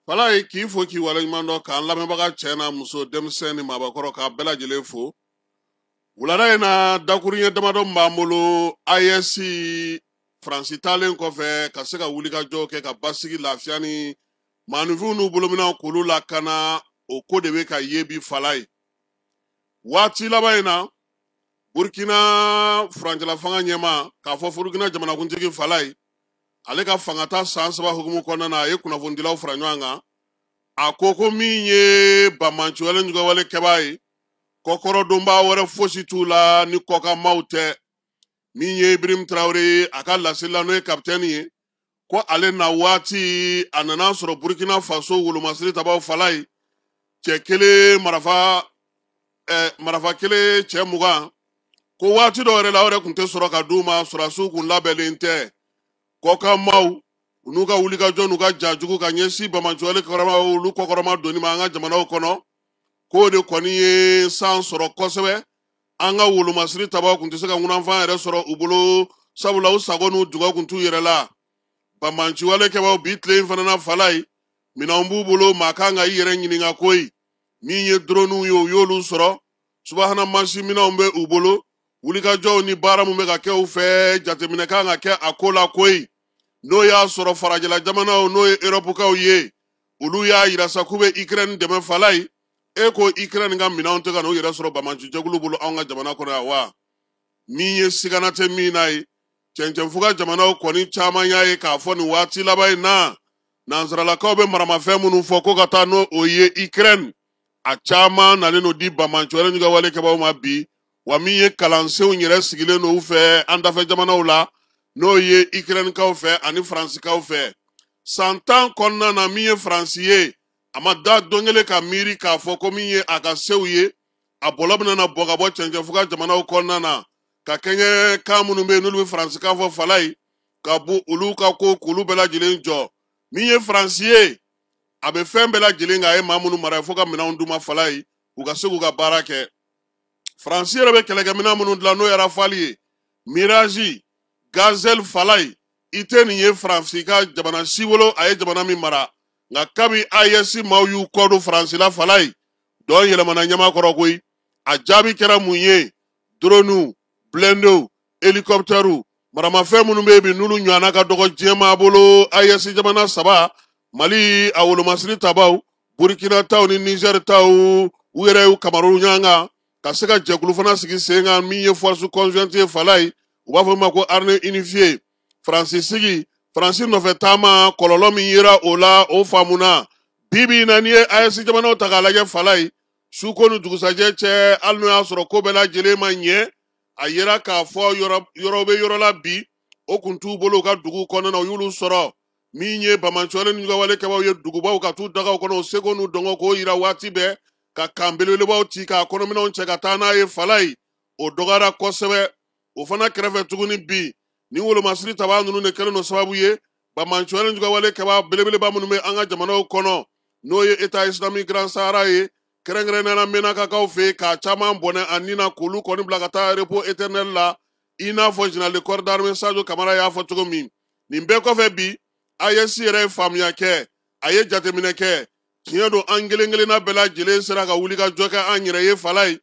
Falaye, k'i fo k'i waleɲuman dɔn, k'an lamɛnbaga cɛ n'a muso, denmisɛn ni maabakɔrɔ, k'a bɛɛ lajɛlen fo. Wulada in na, dakuruɲɛ damadɔ min b'an bolo, AES Faransi taalen kɔfɛ ka se ka wulikajɔ kɛ ka basigi, lafiya ni maaninfinw n'u bolominɛnw k'olu lakana, o ko de bɛ ka ye bi. Falaye, waati laban in na, Burkina furancɛla fanga ɲɛmaa, k'a fɔ Burkina jamanakuntigi Falaye, ale ka fangata san 3 hukumu kɔnɔna na, a ye kunnafonidilaw fara ɲɔgɔn kan. A ko ko min ye banbaanciwale juguwale kɛbaa ye, kɔkɔrɔdonbaa wɛrɛ fosi t'u la ni kɔkanmaw tɛ. Min ye Ibrahim Traoré ye, a ka laseli la, n'o ye kapitɛni ye, ko ale na waati, a nana sɔrɔ Burkina Faso wolomasiri tabaw Falaye, cɛ kelen marafa, marafa kelen cɛ 20, ko waati dɔw yɛrɛ la, o yɛrɛ tun tɛ sɔrɔ ka d'u ma, sɔrɔdasiw kun labɛnlen tɛ. Kɔkanmaw u n'u ka wulikajɔ n'u ka jajugu ka ɲɛsin banbaanciwale kɔrɔma, olu kɔkɔrɔma donni ma an ka jamanaw kɔnɔ, k'o de kɔni ye san sɔrɔ kosɛbɛ. An ka wolomasiri tabaw kun tɛ se ka ŋunanfan yɛrɛ sɔrɔ u bolo, sabula u sago n'u dugɔ kun t'u yɛrɛ la. Banbaanciwale kɛbaw bi tile in fana na, Falaye, minɛnw b'u bolo, maa kan ka i yɛrɛ ɲininka koyi. Min ye droniw ye, u y'olu sɔrɔ, subahana mansin minɛnw bɛ u bolo. Wulikajɔw ni baara min bɛ ka kɛ u fɛ, jateminɛ kan ka kɛ a ko la koyi. N'o y'a sɔrɔ farajɛla jamanaw, n'o ye erɔpukaw ye, olu y'a yira sa k'u bɛ Ukraine dɛmɛ. Falaye, e ko Ukraine ka minɛnw tɛ ka n'u yɛrɛ sɔrɔ banbaanci jɛkulu bolo anw ka jamana kɔnɔ yan wa? Min ye sigana tɛ min na ye, cɛncɛnfuga jamanaw kɔni caman y'a ye k'a fɔ nin waati laban in na, nansaralakaw bɛ maramafɛn minnu fɔ ko ka taa n'o o ye Ukraine, a caman nalen don di banbaanciwale n'u ka wale kɛbaaw ma bi. Wa min ye kalansenw yɛrɛ sigilen don u fɛ an dafɛ jamanaw la, n'o ye Ukrainekaw fɛ ani Faransikaw fɛ, san 10 kɔnɔna na, min ye Faransi ye, a ma da don kelen ka miiri k'a fɔ ko min ye a ka sew ye, a bɔlɔ bɛna na bɔ ka bɔ cɛncɛnfuga jamanaw kɔnɔna na ka kɛɲɛ kan minnu bɛ yen n'olu bɛ faransikan fɔ, Falaye, ka bɔ olu ka ko k'olu bɛɛ lajɛlen jɔ. Min ye Faransi ye, a bɛ fɛn bɛɛ lajɛlen kan, a ye maa minnu mara fo ka minɛnw d'u ma, Falaye, u ka se k'u ka baara kɛ. Faransi yɛrɛ bɛ kɛlɛkɛminɛn minnu dilan, n'o ye Rafale ye, Mirage, Gazelle, Falaye, i tɛ nin ye Faransi ka jamana si bolo a ye jamana min mara. Nka kabi AES maaw y'u kɔ don Faransi la, Falaye, dɔn yɛlɛmana ɲama kɔrɔ koyi. A jaabi kɛra mun ye? Droniw, blindéw, hélicoptɛriw, maramafɛn minnu bɛ yen bi n'olu ɲɔgɔnna ka dɔgɔ diɲɛmaa bolo, AES jamana saba, Mali a wolomasiri tabaw, Burkina taw ni Niger taw, u yɛrɛ y'u kamaru ɲɔgɔn kan ka se ka jɛkulu fana sigi sen kan, min ye force conjointe ye, Falaye, u b'a fɔ min ma ko armée unifiée. Faransi sigi, Faransi nɔfɛ taama, kɔlɔlɔ min yera o la, o faamuna. Bi bi in na, n'i ye AES jamanaw ta k'a lajɛ, Falaye, su ko ni dugusajɛ cɛ, hali n'o y'a sɔrɔ ko bɛɛ lajɛlen ma ɲɛ, a yera k'a fɔ yɔrɔ bɛ yɔrɔ la bi, o kun t'u bolo u ka dugu kɔnɔna na, u y'olu sɔrɔ. Min ye banbaanciwale ni wale kɛbaaw ye dugubaw ka t'u dagaw kɔnɔ, u seko n'u dɔnko k'o yira waati bɛɛ, ka kan belebelebaw ci k'a kɔnɔminɛnw cɛ ka taa n'a ye, Falaye, o dɔgɔyara kosɛbɛ. O fana kɛrɛfɛ tuguni bi, ni wolomasiri tabaa ninnu de kɛlen don sababu ye, banbaanciwale ni wale kɛbaa belebeleba minnu bɛ an ka jamanaw kɔnɔ, n'o ye État islamique Grand Sahara ye, kɛrɛnkɛrɛnnenya la Menakakaw fɛ yen, k'a caman bɔnɛ a ni na, k'olu kɔni bila ka taa repos éternel la, i n'a fɔ général de corps d'armée Sadio Kamara y'a fɔ cogo min. Nin bɛɛ kɔfɛ bi, AES yɛrɛ ye faamuya kɛ, a ye jateminɛ kɛ. Tiɲɛ don, an kelen kelenna bɛɛ lajɛlen sera ka wuli ka jɔ kɛ an yɛrɛ ye, Falaye,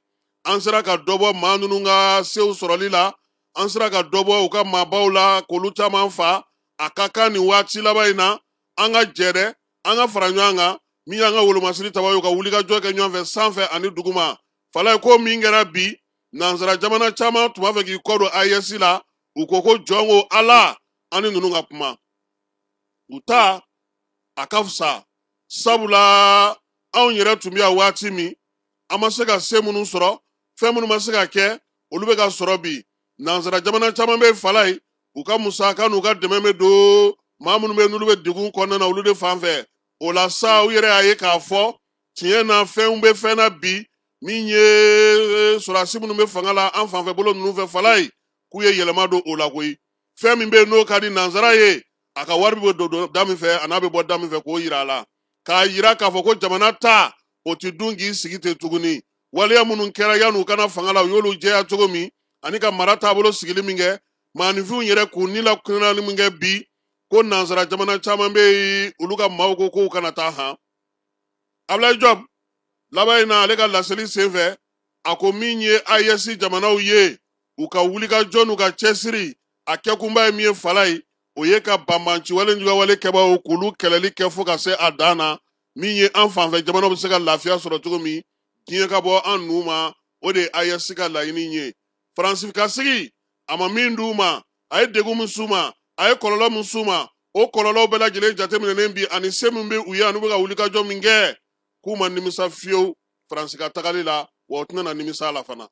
an sera ka dɔ bɔ maa ninnu ka sew sɔrɔli la, an sera ka dɔ bɔ u ka maabaw la k'olu caman fa. A ka kan nin waati laban in na, an ka jɛ dɛ, an ka fara ɲɔgɔn kan, min y'an ka wolomasiri tabaw ye, u ka wuli ka jɔ kɛ ɲɔgɔn fɛ sanfɛ ani duguma. Falaye, ko min kɛra bi, nansara jamana caman tun b'a fɛ k'i kɔ don AES la, u ko ko jɔn ko Ala, an ni ninnu ka kuma, u ta a ka fisa, sabula anw yɛrɛ tun bɛ yan waati min, an ma se ka se minnu sɔrɔ, fɛn minnu ma se ka kɛ, olu bɛ ka sɔrɔ bi. Nansara jamana caman bɛ, Falaye, u ka musaka n'u ka dɛmɛ bɛ don maa minnu bɛ n'olu bɛ degun kɔnɔna na, olu de fan fɛ. O la sa, u yɛrɛ y'a ye k'a fɔ tiɲɛ na, fɛnw bɛ fɛn na bi, min ye sɔrɔdasi minnu bɛ fanga la an fanfɛ bolo ninnu fɛ, Falaye, k'u ye yɛlɛma don o la koyi. Fɛn min bɛ yen n'o ka di nansara ye, a ka wari bɛ don da min fɛ, a n'a bɛ bɔ da min fɛ, k'o yira a la, k'a yira k'a fɔ ko jamana ta o ti dun k'i sigi ten tuguni. Waleya minnu kɛra yan'u ka na fanga la, u y'olu jɛya cogo min, ani ka mara taabolo sigili min kɛ, maaninfinw yɛrɛ k'u ni lakunali min kɛ bi, Ko nansara jamana caman bɛ yen, olu ka maaw ko k'u kana taa han. Abulayi Jɔp laban in na, ale ka laseli senfɛ, a ko min ye AES jamanaw ye, u ka wulikajɔ n'u ka cɛsiri, a kɛkunba ye min ye fala ye, o ye ka banbanciwale juguyawale kɛbaaw k'olu kɛlɛli kɛ fo ka se a dan na. Min ye an fanfɛ jamanaw bɛ se ka lafiya sɔrɔ cogo min, diɲɛ ka bɔ an nu ma, o de ye AES ka laɲini ye. Faransi ka sigi, a ma min d'u ma, a ye degun min s'u ma, a ye kɔlɔlɔ min s'u ma, o kɔlɔlɔw bɛɛ lajɛlen jateminɛnen bi, ani se min bɛ u ye, ani u bɛ ka wulikajɔ min kɛ, k'u ma nimisa fiyewu Faransi ka tagali la, wa u tɛna nimisa a la fana.